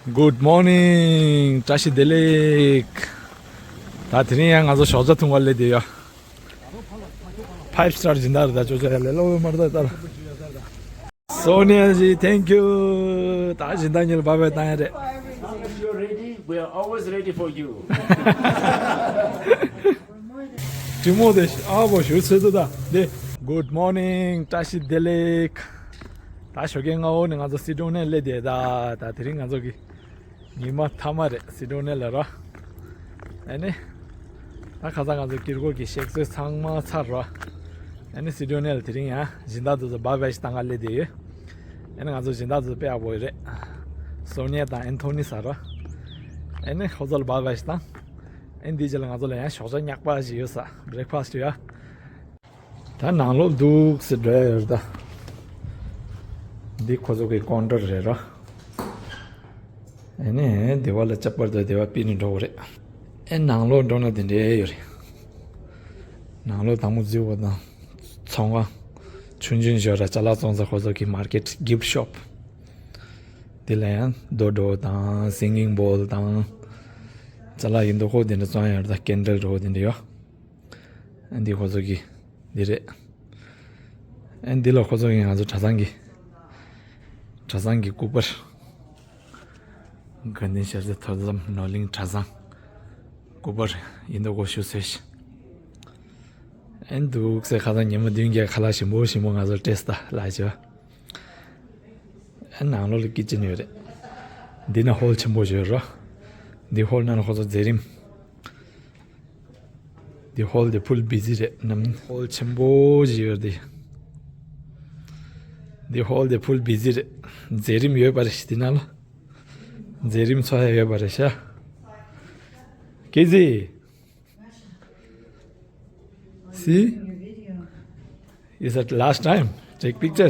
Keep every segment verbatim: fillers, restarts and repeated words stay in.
Good morning. བཀྲ་ཤིས་བདེ་ལེགས། ད་དེ་རིང་ཡང་ང་ཚོ་ཞོགས་ཇ་འཐུང་ག་སླེབས་བསྡད་ཡོད། Five star སྦྱིན་བདག་རེད། ད་ཅོ་ཅོ་ཡ་ལས་སླ་བོ་མ་རེད་ད། སོ་ནི་ཡ་ཇི། Thank you. ད་སྦྱིན་བདག་གཉིས་ལ་བཱའི་བཱའི་བཏང་ཡ་རེད། As long as you're ready, we are always ready for you. ཀྲི་མོ་དེ་ཨ་བོ་ཞུ་ཚོད་དུ་ད་དེ། Good morning. བཀྲ་ཤིས་བདེ་ལེགས། ད་ཞོགས་ཀའི་སྔ་པོ་ནས་ང་ཚོ་སི་ཌོན་ནས་སླེབས་བསྡད་ད། ད་དེ་རིང་ང་ཚོ་གི་ཉི་མ་མཐའ་མ་རེད་སི་ཌོན་ནས་ལ་ར། ཨ་ནི། ད་ཁ་སང་ང་ཚོ་དཀྱིལ་འཁོར་གྱི་གཤེགས་གསོལ་ཚང་མ་ཚར་ར། ཨ་ནི་སི་ཌོན་ནས་ལ་དེ་རིང་ཡང་སྦྱིན་བདག་དེ་ཚོ་བཱའི་བཱའི་ཞིག་བཏང་ག་སླེབས་བསྡད་ཡོད། ཨ་ནི་ང་ཚོ་སྦྱིན་བདག་དེ་ཚོ་དཔེ་ཡག་པོ་ཡོད་རེད། སོ་ནི་ཡ་དང་ཨན་ཐོ་ནི་ཟེར་ར། ཨ་ནི་ཁོ་ཚོ་ལ་བཱའི་བཱའི་ཞིག་བཏང་། ཨ་ནི་དེའི་རྗེས་ལ་ང་ཚོ་ལ་ཡང་ཞོགས་ཇ་ཉག་པ་ཞིག་ཡོད་ས། བྷི་རེག་ཕ་སི་ཡ། ད་ནང་ལོགས་འདུག་སེ་འགྲོ་ཡ་ཡོད་རེད་ད། འདི་ཁོ་ཚོ་གི་ཀོན་ཊར་རེད་ར། ཨ་ནི་སྡེ་བ་ལ་ཅབ་པར་དང་སྡེ་བ་པི་ནི་འགྲོ་གི་རེད། ཨེ་ནང་ལོགས་འགྲོ་ན་དེ་འདྲའི་ཡོད་རེད། ནང་ལོགས་དང་པོ་འཛུལ་བ་དང་། ཚོང་ཁང་ཆུང་ཆུང་ཞིག་ཡོད་ར། ཅ་ལག་བཙོང་ས་ཁོ་ཚོ་གི་མར་ཀེཊ་གིཕ་ཊི་ཤོབ། དེ་ལ་ཡང་རྡོ་ཌོ་དང་སིང་གིང་བོལ་དང་། ཅ་ལག་ཡིན་མདོག་ཁ་པོ་དེ་འདྲ་བཙོང་ཡ་ཡོད་རེད་ད། ཀེན་ཌལ་འདྲ་པོ་དེ་འདྲ་ཡོད། ཨ་འདི་ཁོ་ཚོ་གི་འདི་རེད། ཨ་འདི་ལ་ཁོ་ཚོ་གི་ང་ཚོ་གྲྭ་ཚང་གི་གྲྭ་ཚང་གི་སྐུ་པར། དགའ་ལྡན་ཤར་རྩེ་མཐོ་འཚམས་ནོར་གླིང་གྲྭ་ཚང་སྐུ་པར་ཡིན་མདོག་ཁ་པོ་ཞུ་ཟེར་ཞིག་ཨ་འདུག་སེ་ཁ་སང་ཉི་མ་བདུན་བརྒྱད་ཁ་ལག་ཞིམ་པོ་ཞིམ་པོ་ང་ཚོ་ཊེ་སི་ཊི་ལ་བྱོས། ཨ་ནང་ལོགས་ལ་ཀི་ཅན་ཡོད་རེད། འདི་ན་ཧོལ་ཆེན་པོ་ཞིག་ཡོད་རེད། འདི་ཧོལ་ནང་ལ་ཁོ་ཚོ་མཛད་རིམ། འདི་ཧོལ་དེ་ཕུལ་བི་ཛི་རེད། ནམ་ཧོལ་ཆེན་པོ་ཞིག་ཡོད་རེད། འདི་ཧོལ་དེ་ཕུལ་བི་ཛི་རེད། མཛད་རིམ་ཡོད་པ་རེད་འདི་ནང་ལ། མཛད་རིམ་འཚོགས་ཡ་ཡོད་པ་རེད་ཤག་ཀེ་ཛི། See? Is that last time? Take picture.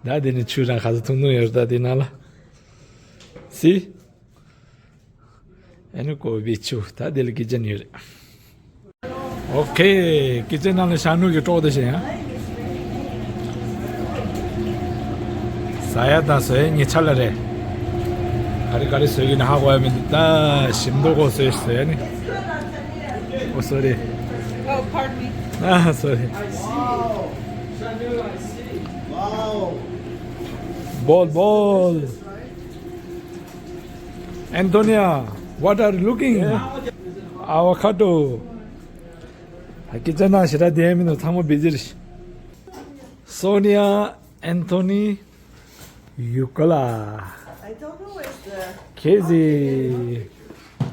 ད་དེ་ནི་ཆུ་རང་ཁ་ཚ་ཐུང་ཐུང་ཡོད་ད་དེ་ནང་ལ། See? ཨ་ནི་ཀོ་བི་ཆུ་ད་དེ་ལ་ཀི་ཅན་ཡོད་རེད། ཨོ་ཁེ། ཀི་ཅན་ནང་ལ་ཤ་ནུ་གི་ཀྲོག་དེ་བཞིན་ཡང་། ཟ་ཡ་དང་ཟོ་ཡ་གཉིས་ཆ་ལ་རེད། ག་རེ་ག་རེ་ཟོས་ཀྱི་ན་ཧ་གོ་ཡ་མི་འདུག་ད་ཞིམ་མདོག་གོ་ཟོས་ཟོ་ཡ་ནི། Oh, sorry. Oh, pardon me. Ah, sorry. Wow. Ball, ball. Antonia, what are you looking? Avocado. ཨ་ཀི་ཅན་ནང་ཞེ་དྲག་བསྡད་མི་འདུག་ཚང་མ་བི་ཛི་རེད། Sonia, Anthony, Yukola. I don't know where's the Casey.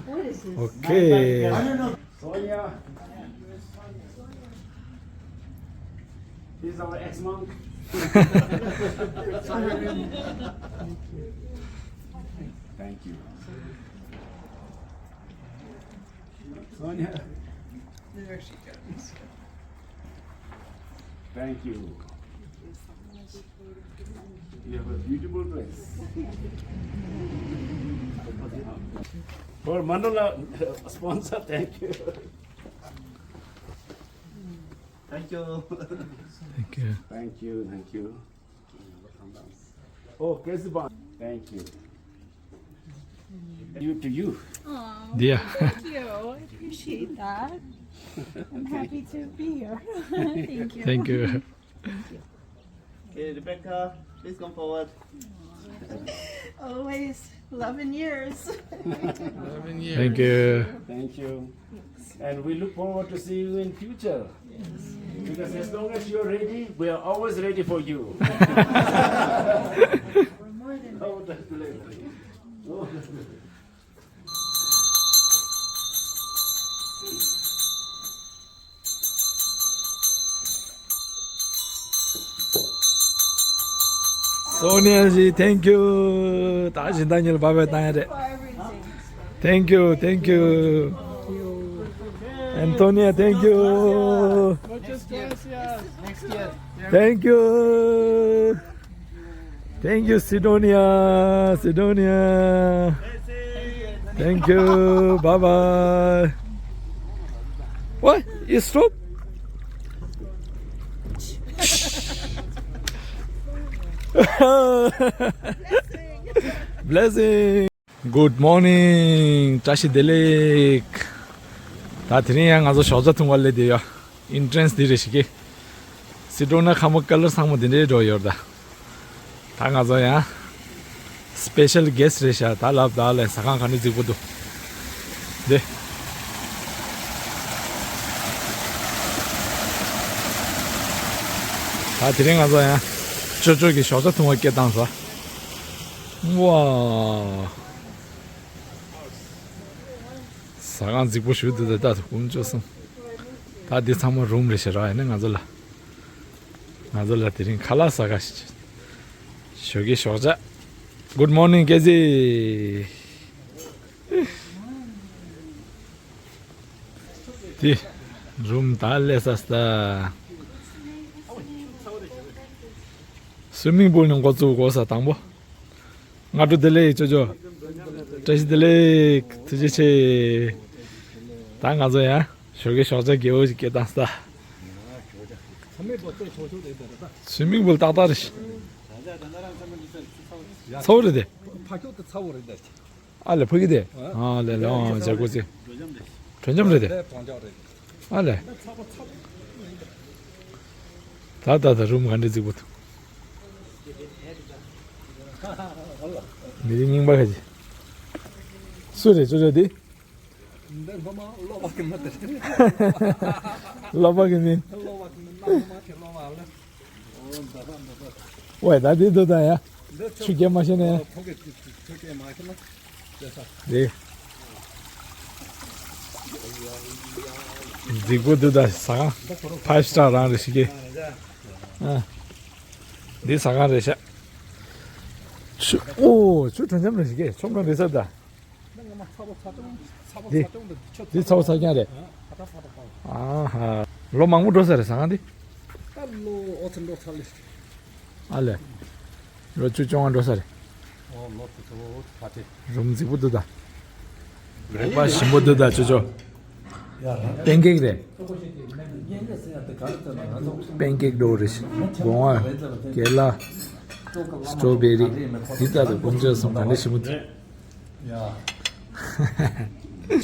What is this? Okay. Sonia. He's our ex-monk. Thank you. Sonia. There she goes. Thank you. You have a beautiful dress. For Mandala sponsor, thank you. Thank you. Thank you. Thank you, thank you. Oh, Keziban, thank you. You to you. Aw, Dear. Thank you. I appreciate that. I'm happy to be here. Thank you. Thank you. Thank you. Okay, Rebecca, please come forward. Always love and years. Eleven years. Thank you. Thank you. And we look forward to see you in future. Because as long as you're ready, we are always ready for you. We're more than ready. Sonia ji, thank you. ད་སྦྱིན་བདག་གཉིས་ལ་བཱའི་བཱའི་བཏང་ཡ་རེད། Thank you, thank you. Antonia, thank you. Muchas gracias. Next year. Thank you. Thank you, Sidonia. Sidonia. Thank you. Bye bye. What? You stop? Blessing. Blessing. Good morning. བཀྲ་ཤིས་བདེ་ལེགས། ད་དེ་རིང་ཡང་ང་ཚོ་ཞོགས་ཇ་འཐུང་བ་སླེབས་བསྡད་ཡོད། ཨིན་ཊི་རན་སི་འདི་རེད་ཤག་གི། སི་ཏྲོ་ན་ཁ་མོ་ཀ་ལར་ཚང་མ་འདི་འདྲའི་འགྲོ་ཡོད་ད། ད་ང་ཚོ་ཡང་སི་པེ་ཤལ་གེ་སི་ཊི་རེད་ཤག་ད་ལབ་ད་ལས་ཟ་ཁང་ག་འདྲ་རྫིག་པོ་འདུག་འདི། ད་དེ་རིང་ང་ཚོ་ཡང་ཅོ་ཅོ་གི་ཞོགས་ཇ་འཐུང་བ་སྐད་བཏང་ས། ཝ། ཟ་ཁང་རྫིག་པོ་ཞིག་འདུག་ད་ད་དཀོན་མཆོག་གསུམ། ད་འདི་ཚང་མ་རུམ་རེད་ཤག་ར། ཡིན་ན་ང་ཚོ་ལ། ང་ཚོ་ལ་དེ་རིང་ཁ་ལག་ཟ་ག་ཞོགས་ཀའི་ཞོགས་ཇ། Good morning ཀེ་ཟི། དེ་རུམ་ད་སླེབས་ས་ས། སུའི་མིང་པུལ་ནས་འགོ་བཙུགས་དགོས་ས་དང་པོ། སྔ་དྲོ་བདེ་ལེགས་ཅོ་ཅོ། བཀྲ་ཤིས་བདེ་ལེགས། ཐུགས་རྗེ་ཆེ། ད་ང་ཚོ་ཡང་ཞོགས་ཀའི་ཞོགས་ཇ་རྒྱལ་པོ་ཞིག་སྐད་བཏང་ས། སུའི་མིང་པུལ་ཏག་ཏག་རེད། ཚ་པོ་རེད་དེ། ཨ་ལས་ཕ་གི་དེ། ཨ་ལས་ལས་ཨང་ཇ་ཀུ་ཟི། དྲོད་འཇམ་རེད་དེ། ཨ་ལས། ད་ད་ད་རུམ་ག་འདྲ་རྫིག་པོ་འདུག་མི་རིགས་རྙིང་པ་ཁ་ཅིག་སུ་རེད་ཅོ་ཅོ་འདི། འདི་སློབ་མ་སློབ་པ་གི་མི་དེ་རེད། སློབ་པ་གི་མི། སློབ་པ་གི་མི་སློབ་མ་གི་སློབ་མ་ལ། ཝེ་ད་འདི་འདུག་ད་ཡ། ཆུ་རྐྱལ་མ་ཤེས་ནས། ཕོ་གི་ཆུ་རྐྱལ་མ་ཤེས་ན། རེད། རྫིག་པོ་འདུག་ད་ཟ་ཁང་། ཕའིབ་སི་ཊར་རང་རེད་ཤག་གི། ཨ། འདི་ཟ་ཁང་རེད་ཤག་ཆུ་ཨོ་ཆུ་དྲོད་འཇམ་རེད་ཤག་གི། ཆོམ་རྐྱང་རེད་ས་ད། འདི་འདི་ཚ་པོ་ཚ་རྐྱང་རེད། ཨ་ཧ། ལོ་མང་པོ་འགྲོ་ས་རེད་ཟ་ཁང་འདི། ད་ལོ་ཨོ་ཚོད་འགྲོ་ཚར་ལེ། ཨ་ལས། ལོ་བཅུ་བཅོ་ལྔ་འགྲོ་ས་རེད། ཨོ་ལོ་བཅུ་བཅོ་ལྔ་ཕ་ཏི། རུམ་རྫིག་པོ་འདུག་ད། བི་རེག་ཕ་སི་ཞིམ་པོ་འདུག་ད་ཅོ་ཅོ། པན་ཀེག་རེད། པན་ཀེག་འགྲོ་རེད། སྒོ་ང་། གེ་ལ། སི་ཊོ་བེ་རི། འདི་ལྟ་བུ་དཀོན་མཆོག་གསུམ་ག་འདྲ་ཞིམ་པོ་འདུག་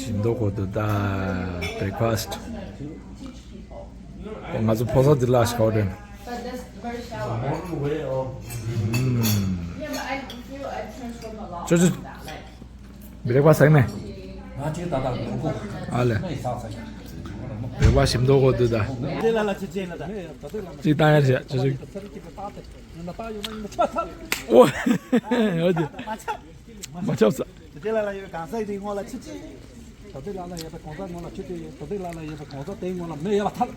ཞིམ་མདོག་གོ་འདུག་ད། བི་རེག་ཕ་སི། ང་ཚོ་ཕོ་གསར་འདི་ལ་ཞིག་ཁ་བ་དྲན། ཅོ་ཅོ། བི་རེག་ཕ་སི་ཟ་གི་མེད། ང་ཅིག་ད་ལྟ་ལོ་གོ། ཨ་ལས། མེ་ཡི་ས་ས་ཡ། བི་རེག་ཕ་སི་ཞིམ་མདོག་གོ་འདུག་ད། ཅིག་བཏང་ཡ་རེད་ཅོ་ཅོ། ཨོ། ཡོད་དེ། མ་ཆོག་ས། དེ་ལ་ལ་ཡོད་གང་ཟག་དེའི་ངོ་ལ་ཆུ་ཅི། ད་དེ་ལ་ལ་ཡོད་པའི་གང་ཟག་ངོ་ལ་ཆུ་ཅི། ད་དེ་ལ་ལ་ཡོད་པའི་གང་ཟག་དེའི་ངོ་ལ་མེ་ཡོད་པ་ཐལ།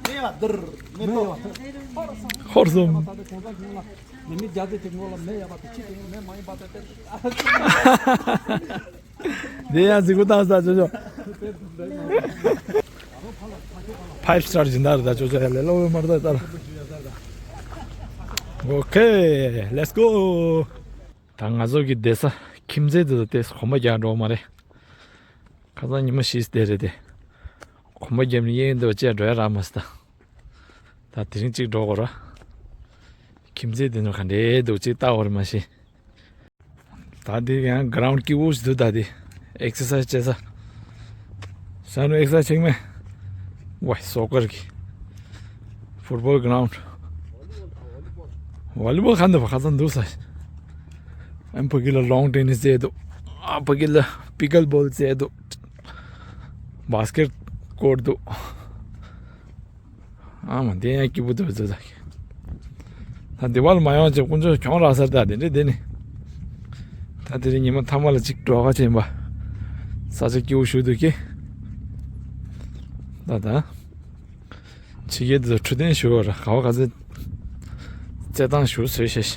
མེ་ཡོད་པ་དུར། མེ་མེ་ཡོད་པ་ཐལ། ཧོར་སོང་། ད་དེ་གང་ཟག་ངོ་ལ་མེ་མི་རྒྱ་དེ་དེ་ངོ་ལ་མེ་ཡོད་པ་དེ་ཆུ་དེ་ངོ་མེ་མ་ཡིན་པ་དེ་དེ། དེ་ཡང་གཟིགས་པོ་བཏང་ས་ཅོ་ཅོ། ཕའིབ་སི་ཊར་སྦྱིན་བདག་རེད་ད་ཅོ་ཅོ། ཡ་ལས་ལོ་བའི་མར་ད་ལྟ། ཨོ་ཁེ། ལེ་ཊི་སི་གོ། ད་ང་ཚོ་གི་བསྡད་ས་ཁྱིམ་མཚེས་དེ་ཚོ་དེ་གོམ་པ་རྒྱག་འགྲོ་མ་རེད། ཁ་སང་ཉི་མ་བཞི་བསྡད་རེད་དེ། གོམ་པ་རྒྱབ་ནས་གཡས་གཡོན་དུ་བཅས་འགྲོ་ཡ་རག་མ་སོང་ད། ད་དེ་རིང་གཅིག་འགྲོ་དགོས་ར། ཁྱིམ་མཚེས་དེ་ཚོ་ག་འདྲས་འདུག་གཅིག་ལྟ་དགོས་རེད་མ་གཞི། ད་འདི་ཡང་གྷ་རའུན་ཌི་སྐྱིད་པོ་ཞིག་འདུག་ད་འདི་ཨེག་སར་སའི་ཛི་བྱེད་ས། ས་ནུ་ཨེག་སར་སའི་ཛི་བྱེད་མེད། ཝའི་སོ་ཀར་གི། ཕུཊ་བོལ་གྷ་རའུན་ཌི། ཝོ་ལི་བོལ་ག་འདུག་པ་ཁ་ཚ་འདུག་ས། ཨ་ཕ་གི་ལ་ལོན་ཊེ་ནིས་རྩེ་འདུག་ཨ་ཕ་གི་ལ་པི་ཀལ་བོལ་རྩེ་འདུག་བྷ་སི་ཀེཊ་ཀོརཊ་འདུག་ཨ་མ་དེ་ཡང་སྐྱིད་པོ་འདུག་ཟེར་ད། ད་འདི་བ་ལ་མ་ཡོང་ཅེས་དཀོན་མཆོག་གྱོང་རག་ས་རེད་ད། དེ་འདྲས་དེ་ནི། ད་དེ་རིང་ཉི་མ་མཐའ་མ་ལ་གཅིག་འགྲོ་ཁ་ཕྱིན་པ། ས་ཆ་སྐྱིད་པོ་ཞིག་འདུག་གི། ད་ད། ཕྱི་རྒྱལ་དུ་འཕྲོད་བསྟེན་ཞུ་བ་ར་ག་བ་ག་ཚོད། རྩེད་ཐང་ཞུ་བཟོས་ཤེས།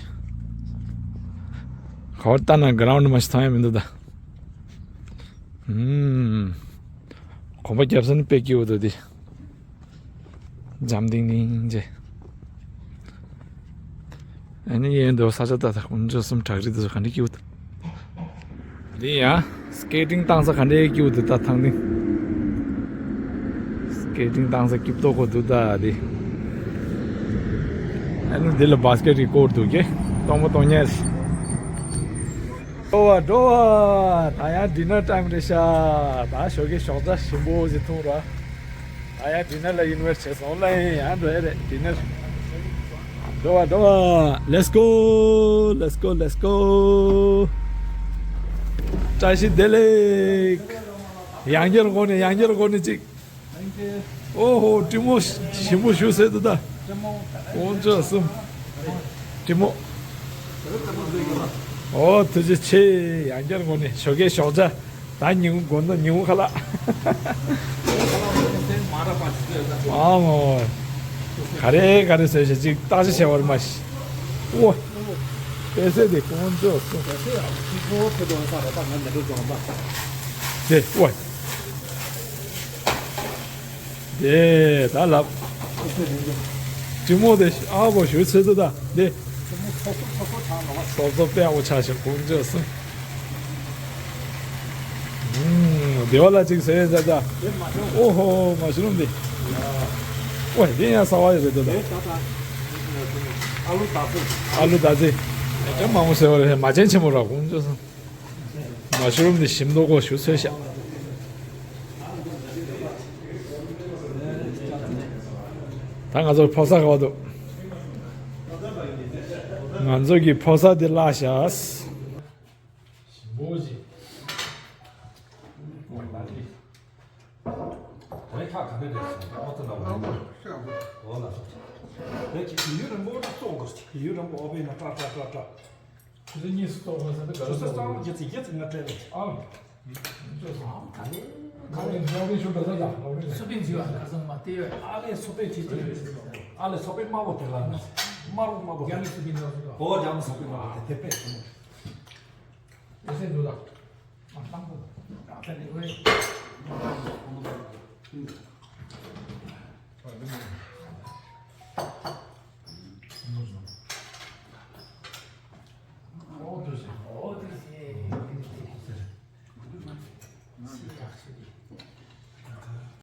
ག་བ་ལྟ་ན་གྷ་རའུན་ཌི་མ་ཞིག་མཐོང་ཡ་མི་འདུག་ད། ཧུམ། གོམ་པ་རྒྱབ་ས་ནི་དཔེ་སྐྱིད་པོ་འདུག་དེ། འཇམ་ཐིང་ཐིང་བྱས། ཨ་ནི་གཡས་གཡོན་དུ་ས་ཆ་ད་ད་དཀོན་མཆོག་གསུམ། བྲག་རི་དེ་ཚོ་ག་འདྲ་སྐྱིད་པོ་འདུག་འདི་ཡང་སི་ཀེ་ཊིང་བཏང་ས་ག་འདྲའི་སྐྱིད་པོ་འདུག་ད་ཐང་སྟེང་། སི་ཀེ་ཊིང་བཏང་ས་སྐྱིད་པོ་འདུག་ད་འདི། ཨ་ནི་འདི་ལ་བྷ་སི་ཀེཊ་གི་ཀོརཊ་འདུག་གི། སྟོང་པ་སྟོང་ཉལ། འགྲོ་བ་འགྲོ་བ། ད་ཡང་ཌི་ནར་ཊའིམ་རེད་ཤག་ད་ཞོགས་ཀས་ཞོགས་ཇ་ཞིམ་པོ་ཞིག་འཐུང་ར། ད་ཡང་ཌི་ནར་ལ་ཡུ་ནི་ཝར་སི་ཊི་བྱས་སོང་། ཨོན་ལ་ཡང་འགྲོ་ཡ་རེད་ཌི་ནར། འགྲོ་བ་འགྲོ་བ། Let's go, let's go, let's go. བཀྲ་ཤིས་བདེ་ལེགས། ཡང་བསྐྱར་དགོངས་ནས་ཡང་བསྐྱར་དགོངས་ནས་གཅིག་ཨོ་ཧོ། ཀྲི་མོ་ཞིམ་པོ་ཞུ་ཟེར་འདུག་ད། དཀོན་མཆོག་གསུམ། ཀྲི་མོ། ཨོ་ཐུགས་རྗེ་ཆེ། ཡང་བསྐྱར་དགོངས་ནས་ཞོགས་ཀས་ཞོགས་ཇ། ད་ཉིན་གུང་དགོང་དག་ཉིན་གུང་ཁ་ལག་ཨ་མོ། ག་རེ་ག་རེ་བཟོས་ཤག་ཅིག་བརྟག་དཔྱད་བྱས་པར་མ་ཤི། ཨོ། པད་ཚལ་དེ་དཀོན་མཆོག་གསུམ། དེ་ཨོ། དེ་ད་ལབ། ཀྲི་མོ་དེ་ཨ་བོ་ཞུ་ཚོད་དུ་ད་དེ། སོབ་སོབ་དཔེ་ཨ་བོ་ཆགས་ཤག་དཀོན་མཆོག་གསུམ། ཨུམ། བདེ་བ་ལ་ཅིག་ཟེར་ཡ་ཟེར་ད། ཨོ་ཧོ་མ་ཤི་རུམ་དེ། ཨོ་དེ་ཡང་ཟ་བ་ཡོད་རེད་དོ་ད། ཨ་ལུ་ད་ཚེ། ཨ་ལུ་ད་ཚེ། ཡང་མང་པོ་ཟེར་བ་རེད། མ་བྱན་ཆེན་མོ་ར་དཀོན་མཆོག་གསུམ། མ་ཤི་རུམ་དེ་ཞིམ་མདོག་གོ་ཞུ་ཚོད་ཤག་ད་ང་ཚོར་ཕོ་གསར་ག་བ་འདུག་ང་ཚོ་གི་ཕོ་གསར་དེ་བརླག་ཤག་ཞིམ་པོ་ཞིག་དེ་ཁ་ག་རེ་རེད་ཟེར་ན་ཨོ་ཏོ་ལ་འོ་ལ་སོགས། དེ་ཁྱི་ཡུན་རིང་པོ་ལ་བཙོང་དགོས་ཟེར། ཡུན་རིང་པོ་ཨོ་བའི་ནང་ཀྲ་ཀྲ་ཀྲ་ཀྲ། ཆུ་ཚོད་གཉིས་སུ་གཏོགས་དགོས་ཟེར་ན་ག་ཆུ་ཚོད་རེ་གཙང་མ་བརྒྱད་ཙམ་བརྒྱད་ཙམ་ང་སྤྲད་ལ། ཨང་། ཆུ་ཚོད་ཨང་ག་ལེ། ག་ལེ་ག་ལེ་ཞུ་འགྲོ་ས་ལ་ལོ་རེ། སུ་པིན་ཟེར་བ་ཁ་སང་མ་དེ་ཡོད། ཨ་ལེ་སུ་པིན་ཁྲིད་ཀྱི་ཡོད། ཨ་ལེ་སུ་པིན་དམར་པོ་དེ་ལ་ན། དམར་པོ་དམར་པོ་རྒྱ་མི་སུ་པིན་ལ་ཟེར་བ། ཨོ་རྒྱ་མི་སུ་པིན་དམར་པོ་དེ་དེ་པས་དེ་མོ། ཨེ་སེ་འདུག་ད། ཨ་ཏང་པོ། ཨ་ཏ་ནི་ཝེ།